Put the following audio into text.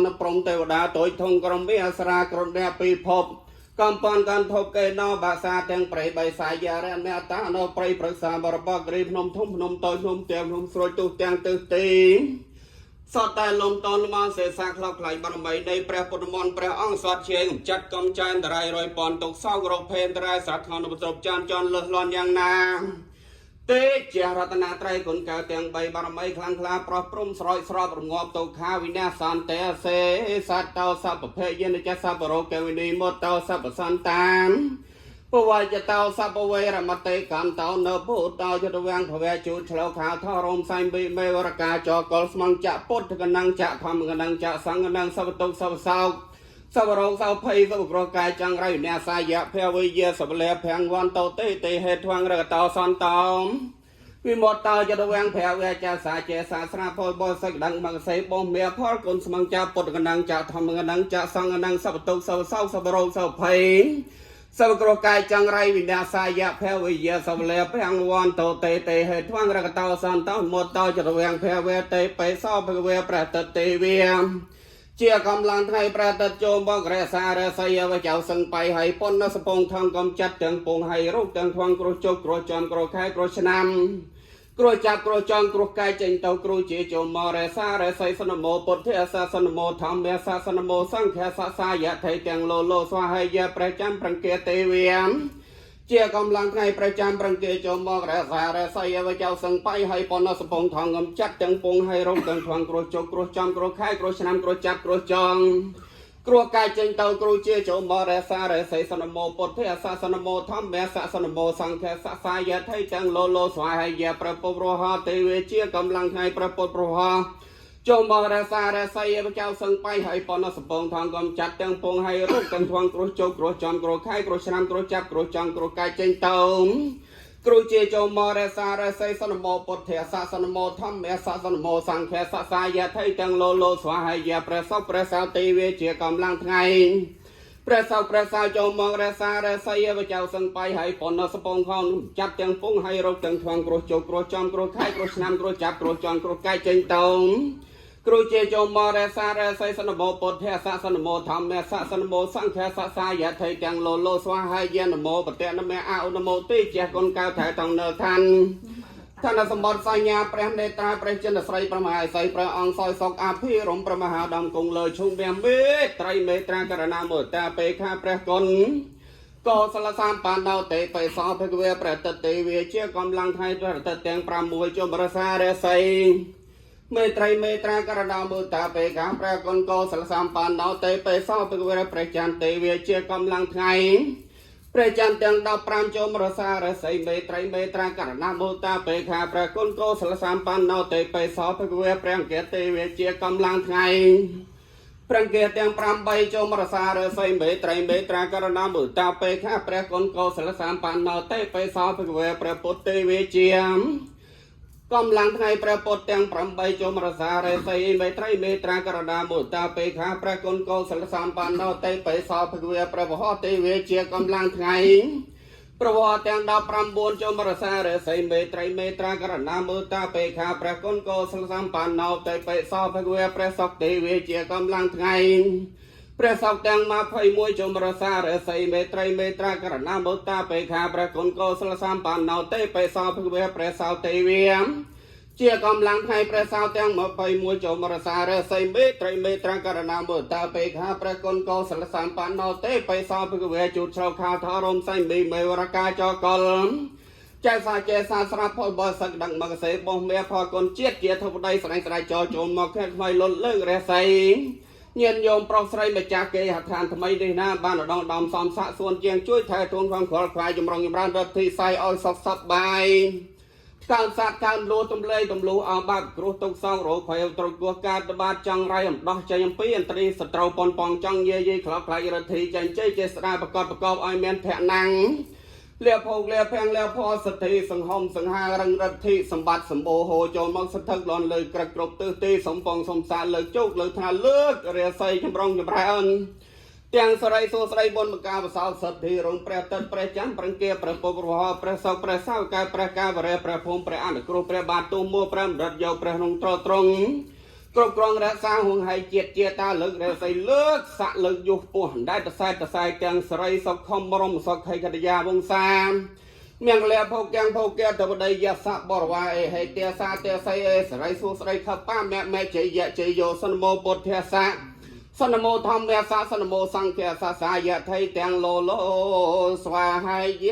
នព្រំទេវតាតូចធំក្រុមវិអសរាក្រុមអ្នកពីភពកំពន់កាន់ធប់កេណោបាសាទាំងប្រៃបៃសាយារមេតានៅប្រៃប្រឹក្សាបរបក្រីភ្នំធំភ្នំតូចភ្នំទាំងភ្នំស្រួយទុះទាំងទិសទីសតតែលំតនលមសេសាខ្លោខ្លាញ់បារមីនៃព្រះពុទ្ធមន្តព្រះអង្គសតជាកំចាត់កំចែនតរៃរយពន់ទុកសោករោគភេនតរៃស្រាប់ថនប្រសពចានចន់លឹះលន់យ៉ាងណា ទេជារតនាត្រៃគុណកៅទាំង3បារមីខ្លាំងក្លាប្រោះព្រំស្រោចស្រពរងាប់ទុក្ខាវិនាសន្តិសេសត្វតោសពភេយនចសពរោកវិនីមុតតោសពសន្តានពវច្ចតោសពវេរមតិកន្តោនពុតោចតវាំងភវៈជូតឆ្លោខាថរោមសៃបិមេវរកាចកលស្មងចពុទ្ធកណੰចធម្មកណੰចសង្ឃណੰសពតុសពសោក សវរោសោភ័យសវក្រកាយចង្រៃអ្នកសាយៈភវិយៈសវលេភាំងវន្តោទេទេហេតុងរកតោសន្តោវិមតតោចតវាំងភវៈចាសាចេសាស្រាផលបសិកដឹងមកសេបោមេផលគុណស្មងចាពុទ្ធកណੰចាធម្មកណੰចាសង្ឃណੰសពតុសវសោសវរោសោភ័យសវក្រកាយចង្រៃវិនាសាយៈភវិយៈសវលេភាំងវន្តោទេទេហេតុងរកតោសន្តោមតោចតវាំងភវៈទេបេសោភវៈប្រតទេវា ជាកម្លាំងថ្ងៃប្រតិទចូលមករសារស័យវចៅសឹងបៃហើយប៉ុនសពងថងកំចាត់ទាំងពងហើយរូបទាំងខ្វងគ្រោះជោគគ្រោះចំគ្រោះខែគ្រោះឆ្នាំគ្រោះចាប់គ្រោះចងគ្រោះកាយចេញទៅគ្រោះជាចូលមករសារស័យសនមោពុទ្ធិសាសនមោធម្មសាសនមោសង្ឃសាសាយថៃទាំងលោលោស្វាហាយព្រះចាំប្រង្គាទេវាជាកម្លាំងថ្ងៃប្រចាំប្រង្គេចូលមករសារស័យវចៅសឹងបៃហើយប៉ុនសពងថងកំចាត់ទាំងពងហើយរងទាំងខ្វងគ្រោះជោគគ្រោះចំគ្រោះខែគ្រោះឆ្នាំគ្រោះចាប់គ្រោះចងគ្រោះកាយចេញទៅគ្រូជាចូលមករសារស័យសនមោពុទ្ធិសាសនមោធម្មសាសនមោសង្ឃសាសាយថៃទាំងលោលោស្វាហាយព្រះពុទ្ធរហទេវជាកម្លាំងថ្ងៃព្រះពុទ្ធរហចូលមករសារស័យបចៅសឹងបៃហើយប៉ុនសពងថងកំចាត់ទាំងពងហើយរូបទាំងថ្វងគ្រោះជោគគ្រោះចំគ្រោះខែគ្រោះឆ្នាំគ្រោះចាប់គ្រោះចង់គ្រោះកាយចេញទៅគ្រូជាចូលមករសារស័យសនមោពុទ្ធិសាសនមោធម្មសាសនមោសង្ឃសាសាយថៃទាំងលោលោស្វាហាយព្រះសុខព្រះសៅទេវជាកម្លាំងថ្ងៃព្រះសៅព្រះសៅចូលមករសារស័យបចៅសឹងបៃហើយប៉ុនសពងខងចាប់ទាំងពងហើយរកទាំងថ្វងគ្រោះជោគគ្រោះចំគ្រោះខែគ្រោះឆ្នាំគ្រោះចាប់គ្រោះចង់គ្រោះកាយចេញទៅគ្រូជាចូលមករសារស័យសនមោពុទ្ធិសាសនមោធម្មសាសនមោសង្ឃសាសាយថៃទាំងលោលោស្វាហាយនមោបតនមៈអឧនមោទេជាគុណកៅថែតងនៅឋានឋានសម្បត្តិសញ្ញាព្រះនេត្រាព្រះចិនស្រីព្រះមហាសីព្រះអង្គសោយសុកអភិរមព្រះមហាដំគង់លើឈុំវមេត្រីមេត្រាករណាមតាបេខាព្រះគុណកោសលសាមបានដល់ទេបេសោភគវៈប្រតិទេវាជាកម្លាំងថ្ងៃប្រតិទាំង6ជុំរសារស័យមេត្រីមេត្រាករណាមុតាបេខាព្រះគុណកោសលសម្បានដល់ទេបេសោភគវៈព្រះចន្ទទេវាជាកម្លាំងថ្ងៃព្រះចន្ទទាំង15ចូលមរសារស័យមេត្រីមេត្រាករណាមុតាបេខាព្រះគុណកោសលសម្បានដល់ទេបេសោភគវៈព្រះអង្គទេវាជាកម្លាំងថ្ងៃព្រះអង្គទាំង8ចូលមរសារស័យមេត្រីមេត្រាករណាមុតាបេខាព្រះគុណកោសលសម្បានដល់ទេបេសោភគវៈព្រះពុទ្ធទេវាជាកម្លាំងថ្ងៃព្រះពុទ្ធទាំង8ជុំរសារេសីមេត្រីមេត្រាករណាមុតាបេខាព្រះគុណកោសលសម្បានោទេបេសោភគវៈព្រះវហទេវេជាកម្លាំងថ្ងៃប្រវត្តិទាំង19ជុំរសារេសីមេត្រីមេត្រាករណាមុតាបេខាព្រះគុណកោសលសម្បានោទេបេសោភគវៈព្រះសុកទេវេជាកម្លាំងថ្ងៃព្រះសោកទាំង21ជុំរសារស័យមេត្រីមេត្រាករណាមុតាបេខាព្រះគុណកោសលសម្បានោទេបេសោភគវៈព្រះសោទេវាជាកម្លាំងថ្ងៃព្រះសៅទាំង21ចូលមរសារស័យមេត្រីមេត្រាករណាមុតាបេខាព្រះគុណកោសលសម្បានោទេបេសោភគវៈជូតឆ្លោខាថរមសៃមេមេវរកាចកលចែសាចេសាស្រាផលបសឹកដឹងមកសេបោះមេផលគុណជាតិជាធិបតីស្ដែងស្ដាយចោចូលមកខេថ្មីលុតលើករស័យញាតិញោមប្រុសស្រីម្ចាស់គេហដ្ឋានថ្មីនេះណាបានដងដំសំសាក់សួនជាងជួយថែទួនផងក្រល់ខ្វាយចម្រុងចម្រើនរដ្ឋិស័យឲ្យសុខសប្បាយកើនសាទកើនលួទំលេទំលូអបាក់គ្រោះទុកសងរោគភ័យត្រគោះកាតបាតចង់រៃអំដោះចេញអំពីអន្ត្រីសត្រូវប៉ុនប៉ងចង់យាយីក្លោកខ្លាចរដ្ឋិចេញជ័យចេស្ដាប្រកបប្រកបឲ្យមានភៈណាំងលាភោគលាភាំងលាភោសទ្ធិសង្ហំសង្ហារឹងរដ្ឋិសម្បត្តិសម្បូរហូចូលមកសន្ធឹកលន់លើក្រឹកគ្រប់ទិសទីសំពងសំសាលើកជោគលើថ្នាលើករាសីចម្រុងចម្រើនទាំងសរីសួស្រីបុណ្យមកកាវសោសទ្ធិរងព្រះទឹកព្រះច័ន្ទប្រង្គាព្រះពុទ្ធរហព្រះសោកព្រះសៅកែព្រះកាវរៈព្រះភូមិព្រះអនុគ្រោះព្រះបាទទូមួព្រះមរិតយកព្រះក្នុងត្រត្រង់ គ្រប់គ្រងរក្សាហួងហៃជាតិជាតាលើករស័យលើកសាក់លើកយុះពោះអណ្ដែតតសែតសែទាំងសរីសុខុមរមសុខៃកតយាវង្សាមង្គលាភោគាំងភោគាតវដីយសៈបរវាអេហេទាសាទេស័យអេសរីសួស្ដីខបាមៈមេជ័យជ័យយោសនមោពុទ្ធាសៈសនមោធម្មសៈសនមោសង្ឃាសសាយថៃទាំងលោលោស្វាហាយ។